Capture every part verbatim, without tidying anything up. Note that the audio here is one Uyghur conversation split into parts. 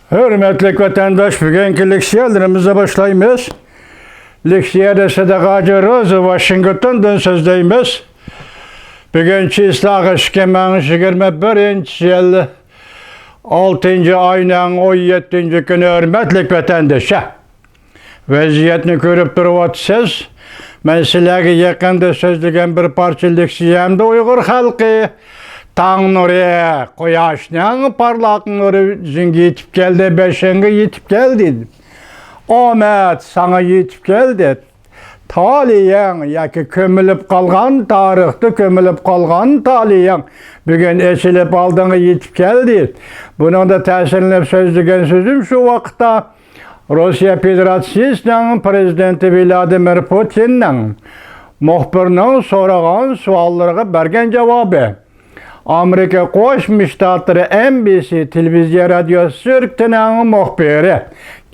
ھۆرمەتلىك ۋەتەنداش، بۈگۈنكى لېكسىيەلىرىمىزنى باشلايمىز. لېكسىيەدە سەدىقە ھاجى روزا ۋاشىنگتوندىن سۆزلەيمىز. بۈگۈن چىسلاغا ئىككى مىڭ يىگىرمە بىرىنچى يىل، ئالتىنچى ئاينىڭ ئون يەتتىنچى كۈنى، ھۆرمەتلىك ۋەتەندىشى. ۋەزىيەتنى كۆرۈپ تۇرۇۋاتىسىز. مەن سىلەرگە يېقىندا سۆزلىگەن بىر پارچە لېكسىيەمدە ئۇيغۇر خەلقى، تاڭ نۇرى، قۇياشنىڭ پارلاق نۇرى يۈزۈڭگە يېتىپ كەلدى، بېشىڭغا يېتىپ كەلدى. ئامەت ساڭا يېتىپ كەلدى. تالىيىڭ ياكى كۆمۈلۈپ قالغان، تارىختا كۆمۈلۈپ قالغان تالىيىڭ بۈگۈن ئېچىلىپ ئالدىڭغا يېتىپ كەلدى. بۇنىڭدا تەسىرلىنىپ سۆزلىگەن سۆزۈم شۇ ۋاقىتتا، روسىيە فېدېراتسىيىسىنىڭ پىرېزىدېنتى ۋلادىمىر پۇتىننىڭ مۇخبىرنىڭ سورىغان سوئاللىرىغا بەرگەن جاۋابى، ئامېرىكا قوشما شتاتلىرى ئېن بى سى تېلېۋىزىيە رادىيو شىركىتىنىڭ مۇخبىرى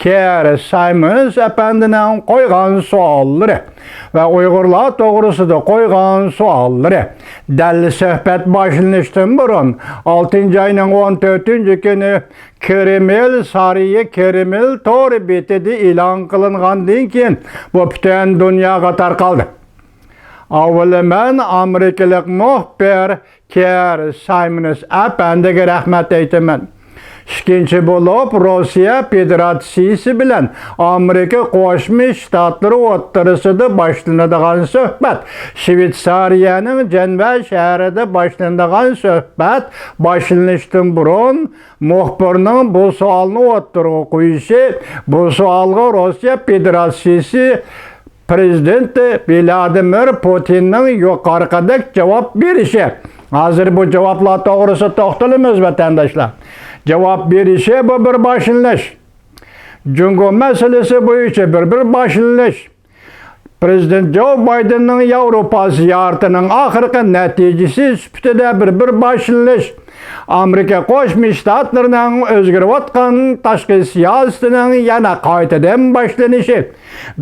كېر سايمونس ئەپەندىنىڭ قويغان سوئاللىرى ۋە ئۇيغۇرلار توغرىسىدا قويغان سوئاللىرى. دەل سۆھبەت باشلىنىشتىن بۇرۇن، ئالتىنچى ئاينىڭ ئون تۆتىنچى كۈنى، كرېمىل سارىيى كرېمىل تور بېتىدە ئېلان قىلىنغاندىن كېيىن، بۇ پۈتۈن دۇنياغا تارقالدى. ئاۋۋىلى مەن ئامېرىكىلىق مۇخبىر كېر سايمونس ئەپەندىگە رەھمەت ئېيتىمەن. ئىككىنچى بولۇپ، روسىيە فېدېراتسىيىسى بىلەن ئامېرىكا قوشما شتاتلىرى ئوتتۇرىسىدا باشلىنىدىغان سۆھبەت، شۋېتسارىيەنىڭ جەنۋە شەھىرىدە باشلىنىدىغان سۆھبەت باشلىنىشتىن بۇرۇن، مۇخبىرنىڭ بۇ سوئالنى ئوتتۇرىغا قويۇشى، بۇ سوئالغا روسىيە فېدېراتسىيىسى پىرېزىدېنتى ۋلادىمىر پۇتىننىڭ يۇقىرىقىدەك جاۋاب بېرىشى. ھازىر بۇ جاۋابلار توغرىسىدا توختىلىمىز، ۋەتەنداشلار. جاۋاب بېرىشى بۇ بىر باشلىنىش. جۇڭگو مەسىلىسى بويىچە بىر، بىر باشلىنىش. پىرېزىدېنت جو بايدېننىڭ ياۋروپا زىيارىتىنىڭ ئاخىرقى نەتىجىسى سۈپىتىدە بىر، بىر باشلىنىش. ئامېرىكا قوشما شتاتلىرىنىڭ ئۆزگىرىۋاتقان تاشقى سىياسىتىنىڭ يەنە قايتىدىن باشلىنىشى.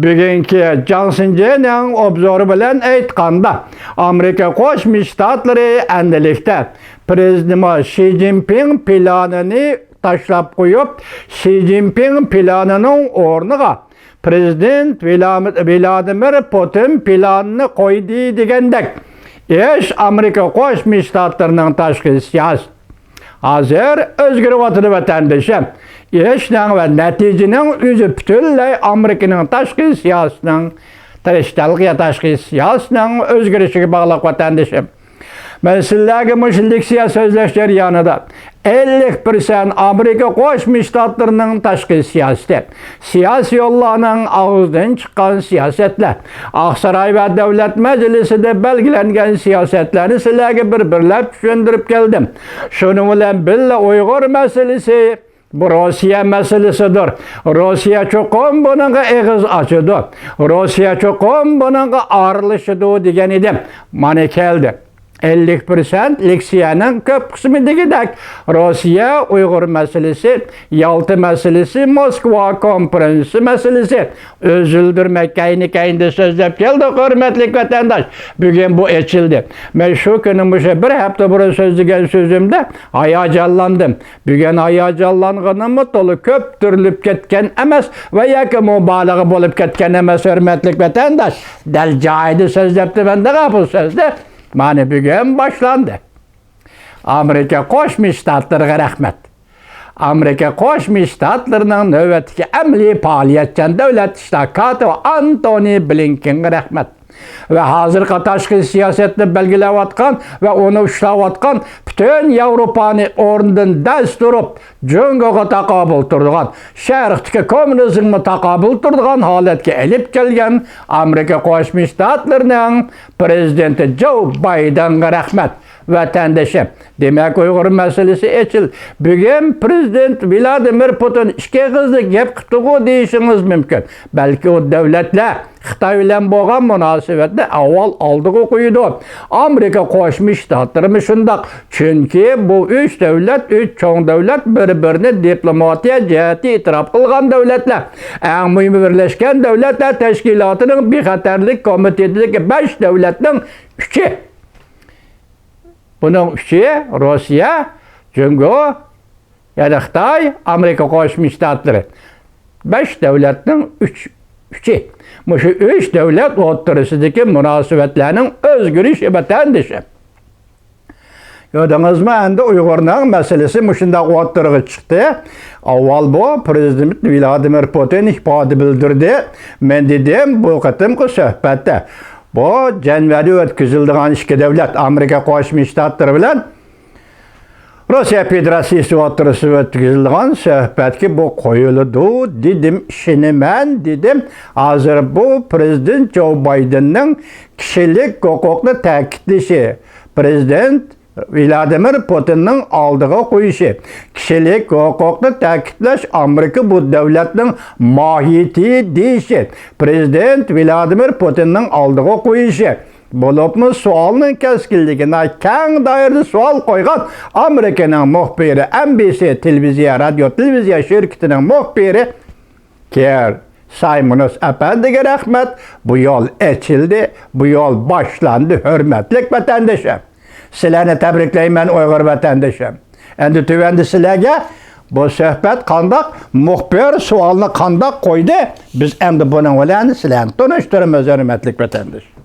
بۈگۈنكى جاڭ سىنجېنىڭ ئوبزورى بىلەن ئېيتقاندا، ئامېرىكا قوشما شتاتلىرى ئەندىلىكتە پىرېزىدېنت شى جىنپىڭ پىلانىنى تاشلاپ قويۇپ، شى جىنپىڭ پىلانىنىڭ ئورنىغا پىرېزىدېنت ۋلام-، ۋلادىمىر پۇتىن پىلانىنى قويدى دېگەندەك ئىش ئامېرىكا قوشما شتاتلىرىنىڭ تاشقى سىياسىتى ھازىر ئۆزگىرىۋاتىدۇ، ۋەتەندىشىم. ئىشنىڭ ۋە نەتىجىنىڭ ئۆزى پۈتۈنلەي ئامېرىكىنىڭ تاشقى سىياسىتىنىڭ تىرىشچانلىقى يا تاشقى سىياسىتىنىڭ ئۆزگىرىشىگە باغلىق، ۋەتەندىشىم. مەن سىلەرگە مۇشۇ لېكسىيە سۆزلەش جەريانىدا ئەللىك پىرسەنت ئامېرىكا قوشما شتاتلىرىنىڭ تاشقى سىياسىتى، سىياسىيونلارنىڭ ئاغزىدىن چىققان سىياسەتلەر، ئاقساراي ۋە دۆلەت مەجلىسىدە بەلگىلەنگەن سىياسەتلەرنى سىلەرگە بىر-بىرلەپ چۈشەندۈرۈپ كەلدىم. شۇنىڭ بىلەن بىللە، ئۇيغۇر مەسىلىسى بۇ روسىيە مەسىلىسىدۇر. روسىيە چوقۇم بۇنىڭغا ئېغىز ئاچىدۇ. روسىيە چوقۇم بۇنىڭغا ئارىلىشىدۇ دېگەن ئىدىم. مانا كەلدى. ئەللىك پىرسەنت لېكسىيەنىڭ كۆپ قىسمى دېگۈدەك، روسىيە ئۇيغۇر مەسىلىسى، يالتا مەسىلىسى، موسكۋا كونفېرېنسى مەسىلىسى. ئۈزۈلدۈرمەي كەينى-كەينىدە سۆزلەپ كەلدۇق، ھۆرمەتلىك ۋەتەنداش. بۈگۈن بۇ ئېچىلدى. مەن شۇ كۈنى، مۇشۇ بىر ھەپتە بۇرۇن سۆزلىگەن سۆزۈمدە ھاياجانلاندىم. بۈگۈن ھاياجانلانغىنىممۇ تولا كۆپتۈرۈلۈپ كەتكەن ئەمەس ۋە ياكى مۇبالىغە بولۇپ كەتكەن ئەمەس، ھۆرمەتلىك ۋەتەنداش. دەل جايىدا سۆزلەپتىمەن دەڭا بۇ سۆزنى. مانا بۈگۈن باشلاندى. ئامېرىكا قوشما شتاتلىرىغا رەھمەت. ئامېرىكا قوشما شتاتلىرىنىڭ نۆۋەتتىكى ئەمەلىي پائالىيەتچان دۆلەت ئىشلار كاتىپى ئانتونى بلىنكېنغا رەھمەت. ۋە ھازىرقى تاشقى سىياسەتنى بەلگىلەۋاتقان ۋە ئۇنى ئۇشلاۋاتقان پۈتۈن ياۋروپانى ئورنىدىن دەس تۇرۇپ، جۇڭگوغا تاقابىل تۇرىدىغان، شەرقتىكى كوممۇنىزمغا تاقابىل تۇرىدىغان ھالەتكە ئېلىپ كەلگەن ئامېرىكا قوشما شتاتلىرىنىڭ پىرېزىدېنتى جو بايدېنغا رەھمەت. ۋەتەندىشىم، دېمەك، ئۇيغۇر مەسىلىسى ئېچىل. بۈگۈن پىرېزىدېنت ۋلادىمىر پۇتىن ئىككى ئېغىزلىق گەپ قىپتىغۇ دېيىشىڭىز مۇمكىن. بەلكى ئۇ دۆلەتلەر خىتاي بىلەن بولغان مۇناسىۋەتنى ئاۋۋال ئالدىغا قويىدۇ. ئامېرىكا قوشما شتاتلىرىمۇ شۇنداق. چۈنكى بۇ ئۈچ دۆلەت، ئۈچ چوڭ دۆلەت بىر-بىرىنى دىپلوماتىيە جەھەتتە ئېتىراپ قىلغان دۆلەتلەر. ئەڭ مۇھىمى، بىرلەشكەن دۆلەتلەر تەشكىلاتىنىڭ بىخەتەرلىك كومىتېتىدىكى بەش دۆلەتنىڭ ئۈچى. بۇنىڭ ئۈچى روسىيە، جۇڭگو، يەنى خىتاي، ئامېرىكا قوشما شتاتلىرى. بەش دۆلەتنىڭ ئۈچ، ئۈچى. مۇشۇ ئۈچ دۆلەت ئوتتۇرىسىدىكى مۇناسىۋەتلەرنىڭ ئۆزگىرىشى، ۋەتەندىشىم. كۆردىڭىزمۇ، ئەمدى ئۇيغۇرنىڭ مەسىلىسى مۇشۇنداق ئوتتۇرىغا چىقتى. ئاۋۋال بۇ پرېزىدېنت ۋلادىمىر پۇتىن ئىپادە بىلدۈردى. مەن دېدىم، بۇ قېتىمقى سۆھبەتتە، بۇ جەنۋەدە ئۆتكۈزۈلىدىغان ئىككى دۆلەت، ئامېرىكا قوشما شتاتلىرى بىلەن روسىيە فېدېراتسىيىسى ئوتتۇرىسىدا ئۆتكۈزۈلىدىغان سۆھبەتكە بۇ قويۇلىدۇ دېدىم، ئىشىنىمەن دېدىم. ھازىر بۇ پرېزىدېنت جو بايدېننىڭ كىشىلىك ھوقۇقنى تەكىتلىشى، پرېزىدېنت ۋلادىمىر پۇتىننىڭ ئالدىغا قويۇشى، كىشىلىك ھوقۇقنى تەكىتلەش ئامېرىكا بۇ دۆلەتنىڭ ماھىيىتى دېيىشى، پرېزىدېنت ۋلادىمىر پۇتىننىڭ ئالدىغا قويۇشى، بولۇپمۇ سوئالنىڭ كەسكىنلىكى، ناھايىتى كەڭ دائىرىدە سوئال قويغان ئامېرىكىنىڭ مۇخبىرى، ئەم بى سى تېلېۋىزىيە، رادىيو تېلېۋىزىيە شىركىتىنىڭ مۇخبىرى كېر سايمونس ئەپەندىگە رەھمەت. بۇ يول ئېچىلدى، بۇ يول باشلاندى، ھۆرمەتلىك ۋەتەندىشىم. سىلەرنى تەبرىكلەيمەن، ئۇيغۇر ۋەتەندىشىم. ئەمدى تۆۋەندە سىلەرگە بۇ سۆھبەت قانداق، مۇخبىر سوئالنى قانداق قويدى، بىز ئەمدى بۇنىڭ بىلەن سىلەرنى تونۇشتۇرىمىز، ھۆرمەتلىك ۋەتەندىش.